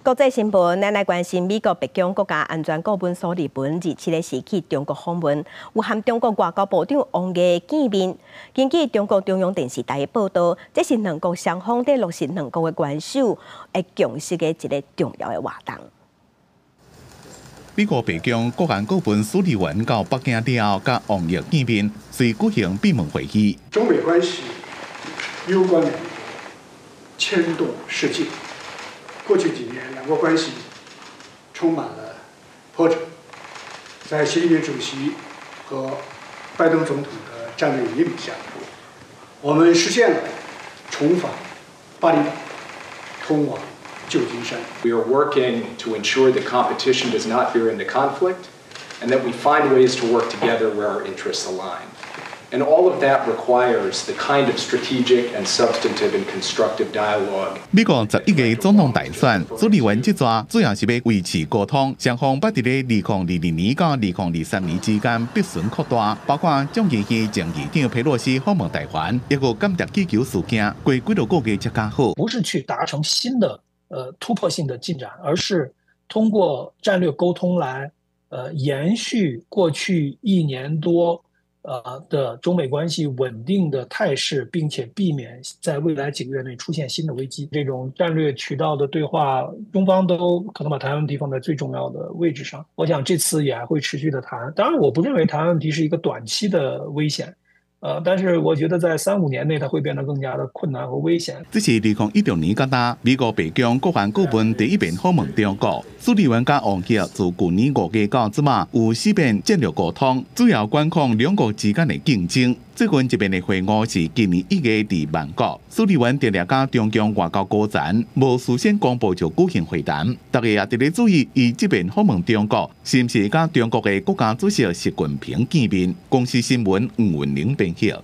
國際新聞，咱來關心美國白宮國家安全顧問蘇利文27日時去中國訪問，有和中國外交部長王毅見面。根據中國中央電視台的報道，這是兩國雙方佇落實兩國的元首的共識的一個重要的活動。美國白宮國安顧問蘇利文到北京了後，佮王毅見面，隨舉行閉門會議。中美關係攸關兩國，牽動世界。過去幾年，兩國關係充滿了波折。在習近平主席和拜登總統的戰略引領下，我們實現了重返巴厘島，通往舊金山。 We are working to ensure that competition does not veer into conflict, and that we find ways to work together where our interests align. And all of that requires the kind of strategic and substantive and constructive dialogue. 美國11月總統大選，蘇利文這逝主要是欲維持溝通，雙方捌佇咧2022年到2023年之間逼損擴大，包括眾議院前議長佩洛西訪問台灣，抑閣間諜氣球事件，過幾多個月才較好。不是去達成新的突破性的進展，而是通過戰略溝通來延續過去一年多的中美關係穩定的態勢，並且避免在未來幾個月內出現新的危機。這種戰略渠道的對話，中方都可能把台灣問題放在最重要的位置上。我想這次也還會持續的談。當然，我不認為台灣問題是一個短期的危險。但是我覺得在三五年內，它會變得更加的困難和危險。這是2016年到今，美國白宮國安顧問第一遍訪問中國。蘇利文佮王毅自舊年5月到這馬有四遍戰略溝通，主要管控兩國之間的競爭。最近一遍的會晤是今年1月佇曼谷，蘇利文定定佮中共外交高層無事先公布就舉行會談，大家也特別注意，伊這遍訪問中國，是毋是佮中國的國家主席習近平見面？公視新聞吳文玲編譯。